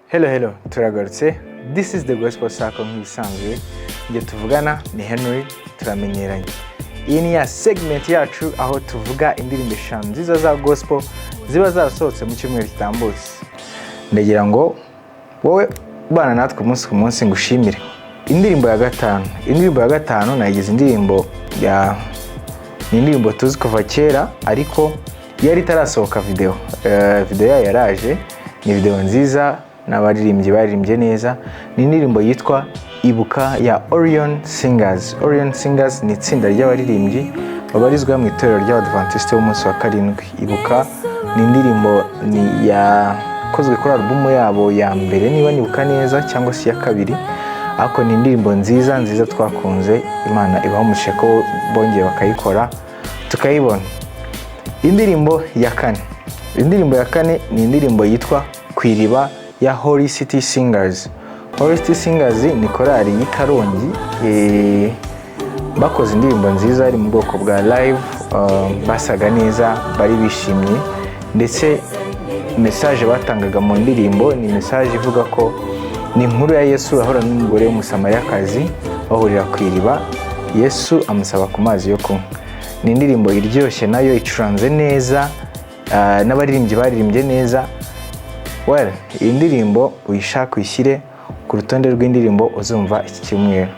Hello, hello, turagarutse. This is The Gospel Circle. Nk'ibisanzwe, njye tuvugana ni Henry, turamenyeranye. Iyi ni ya segment yacu aho tuvuga indirimbo eshanu nziza za gospel ziba zarasohotse mu cyumweru gitambutse. Ndagira ngo wowe ubana natwe umunsi ku munsi ngushimire. Indirimbo ya gatanu, indirimbo ya gatanu nayigize indirimbo ya, ni indirimbo tuzi kuva kera ariko yari itarasohoka video. Video yayo yaraje, ni video nziza n'abaririmbyi baririmbye neza. Ni indirimbo yitwa "Ibuka" ya Orion Singers. Orion Singers ni itsinda ry'abaririmbyi babarizwa mu itorero ry'Abadventiste b'umunsi wa karindwi. "Ibuka" ni indirimbo ni yakozwe kuri alubumu yabo ya mbere, niba nibuka neza, cyangwa se iya kabiri, ariko ni indirimbo nziza nziza twakunze. Imana ibaha umugisha ko bongeye bakayikora tukayibona. Indirimbo ya kane, indirimbo ya kane ni indirimbo yitwa "Ku Iriba" ya Holy City Singers. Holy City Singers ni korali y'i Karongi. Bakoze indirimbo nziza iri mu bwoko bwa live. Basaga neza, bari bishimye, ndetse message batangaga mu ndirimbo ni message ivuga ko ni inkuru ya Yesu ahura n'umugore w'Umusamariyakazi, bahurira ku iriba, Yesu amusaba ku mazi yo kunywa. Ni indirimbo iryoshye nayo, icuranze neza, n'abaririmbyi baririmbye neza. Well, iyi ndirimbo uyishake uyishyire ku rutonde rw'indirimbo uzumva iki cyumweru.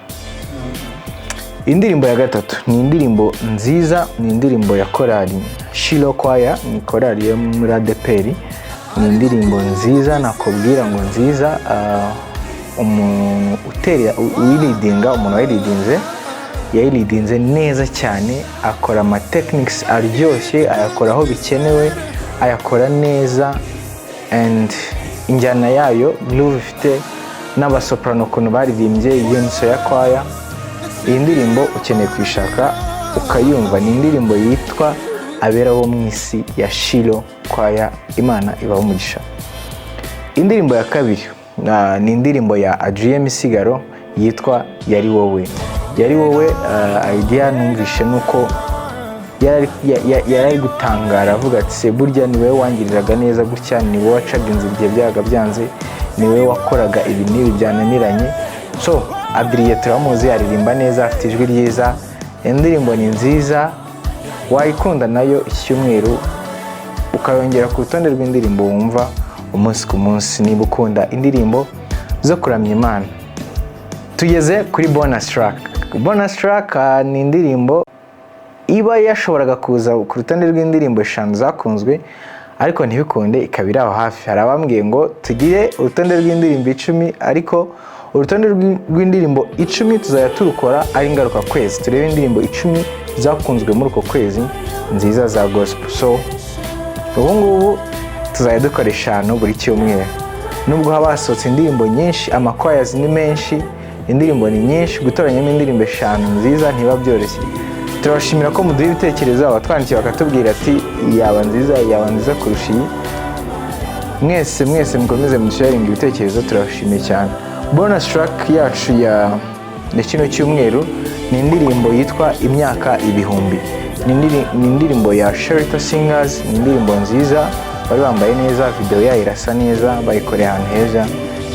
Indirimbo ya gatatu ni indirimbo nziza, ni indirimbo ya korali Shiloh Choir, ni korali yo muri ADEPR. Ni indirimbo nziza, nakubwira ngo nziza. Umuntu utera uyileadinga, umuntu wayileadinze, yayileadinze neza cyane, akora ama techniques aryoshye, ayakora aho bikenewe, ayakora neza, and injyana yayo, groove ifite, n'abasoprano ukuntu baririmbye iyo ya kwaya. Iyi ndirimbo ukeneye kuyishaka ukayumva. Ni indirimbo yitwa "Abera bo mu Isi" ya Shiloh Choir. Imana ibaho umugisha. Indirimbo ya kabiri ni indirimbo ya Adrien Misigaro yitwa "Yari Wowe". "Yari Wowe", idea numvishe nuko yari ari gutangara avuga ati: "Se burya ni wowe wangiriraga neza gutya, ni wowe wacaga inzira igihe byabaga byanze, ni wowe wakoraga ibi n'ibi byananiranye." So Adrien turamuzi, aririmba neza, afite ijwi ryiza. Indirimbo ni nziza, wayikunda nayo iki cyumweru ukayongera ku rutonde rw'indirimbo wumva umunsi ku munsi, niba ukunda indirimbo zo kuramya Imana. Tugeze kuri bonus track. Bonus track ni indirimbo iba yashoboraga kuza ku rutonde rw'indirimbo eshanu zakunzwe ariko ntibikunde, ikaba iri aho hafi. Hari abambwiye ngo tugire urutonde rw'indirimbo 10, ariko urutonde rw'indirimbo 10 tuzajya turukora ari ngaruka kwezi, turebe indirimbo 10 zakunzwe muri uko kwezi nziza za gospel. So ubu ngubu tuzajya dukora eshanu buri cyumweru, nubwo haba hasohotse indirimbo nyinshi, amakwayazi ni menshi, indirimbo ni nyinshi, gutoranyamo indirimbo eshanu nziza ntibiba byoroshye. Turabashimira ko muduha ibitekerezo, abatwandikiye bakatubwira ati yaba nziza, yaba nziza kurusha iyi. Mwese mwese mukomeze musharinga ibitekerezo, turabashimiye cyane. Bonus track yacu ya kino cyumweru ni indirimbo yitwa "Imyaka Ibihumbi". Ni indirimbo ya Shelter Singers. Ni indirimbo nziza, bari bambaye neza, video yayo irasa neza, bayikoreye ahantu heza.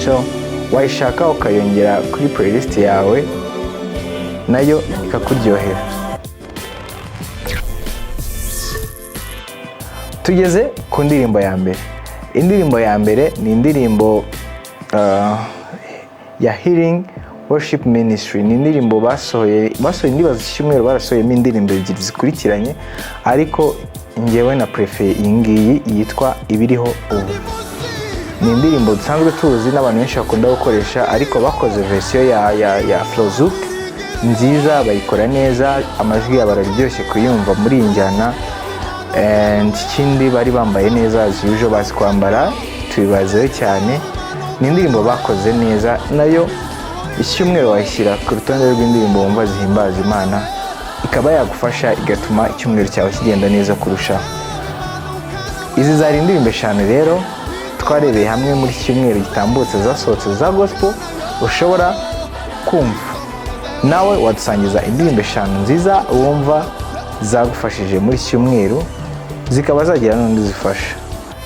So wayishaka ukayongera kuri playlist yawe, nayo ikakuryohera. Tugeze ku ndirimbo ya mbere. Indirimbo ya mbere ni indirimbo ya Healing Worship Ministry. Ni indirimbo basohoye, ndibaza iki cyumweru barasohoyemo indirimbo ebyiri zikurikiranye, ariko ngewe na préféré iyi ngiyi yitwa "Ibiriho Ubu". Ni indirimbo dusanzwe tuzi n'abantu benshi bakunda gukoresha, ariko bakoze version ya Afrozouk nziza, bayikora neza, amajwi yabo araryoshye kuyumva muri iyi njyana. And ikindi, bari bambaye neza, as usual, bazi kwambara, tubibazeho cyane. Ni indirimbo bakoze neza, nayo icyumweru wayishyira ku rutonde rw'indirimbo wumva zihimbaza Imana, ikaba yagufasha, igatuma icyumweru cyawe kigenda neza kurushaho. Izi zari indirimbo eshanu rero twarebeye hamwe muri iki cyumweru gitambutse zasohotse za gospel ushobora kumva. Nawe wadusangiza indirimbo eshanu nziza wumva zagufashije muri iki cyumweru, zikaba zagira n'undi zifasha.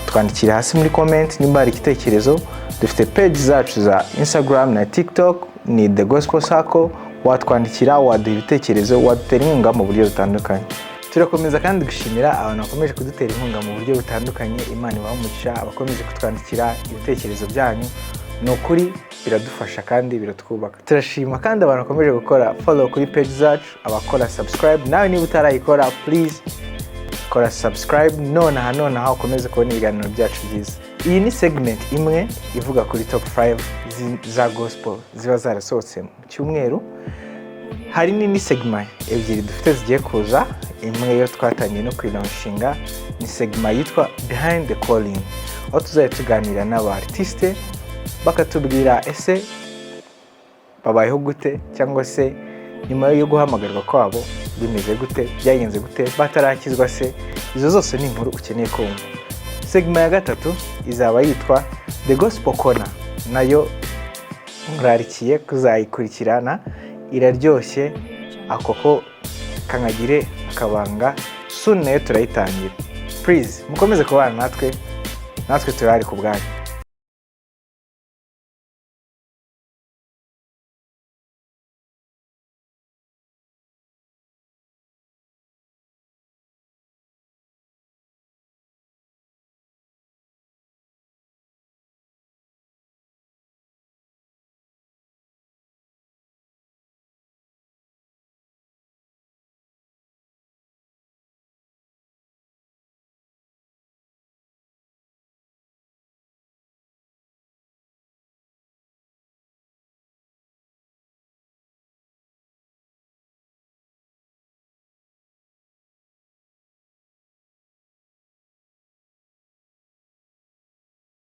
Twandikire hasi muri comment nimba hari igitekerezo. Dufite page zacu za Instagram na TikTok, ni The Gospel Circle. Watwandikira, waduha ibitekerezo, wadutera inkunga mu buryo butandukanye. Turakomeza kandi gushimira abantu bakomeje kudutera inkunga mu buryo butandukanye. Imana ibahe umugisha. Abakomeje kutwandikira ibitekerezo byanyu, ni ukuri biradufasha kandi biratwubaka. Turashima kandi abantu bakomeje gukora follow kuri page zacu, abakora subscribe. Nawe niba utarayikora, please kora subscribe nonaha nonaha, ukomeze kubona ibiganiro byacu byiza. Iyi ni segment imwe ivuga kuri top 5 za gospel ziba zarasohotse mu cyumweru. Hari n'indi segment ebyiri dufite zigiye kuza. Imwe yo twatangiye no kuyilaunchinga, ni segment yitwa Behind the Calling, aho tuzajya tuganira n'aba artiste bakatubwira ese babayeho gute, cyangwa se nyuma yo guhamagarwa kwabo bimeze gute, byagenze gute batarakizwa se. Izo zose ni inkuru ukeneye kumva. Segment ya gatatu izaba yitwa The Gospel Corner, nayo nkurarikiye kuzayikurikirana, iraryoshye. Ako ko kangagire akabanga, soon nayo turayitangira. Please mukomeze kubana natwe, natwe turahari ku bwanyu.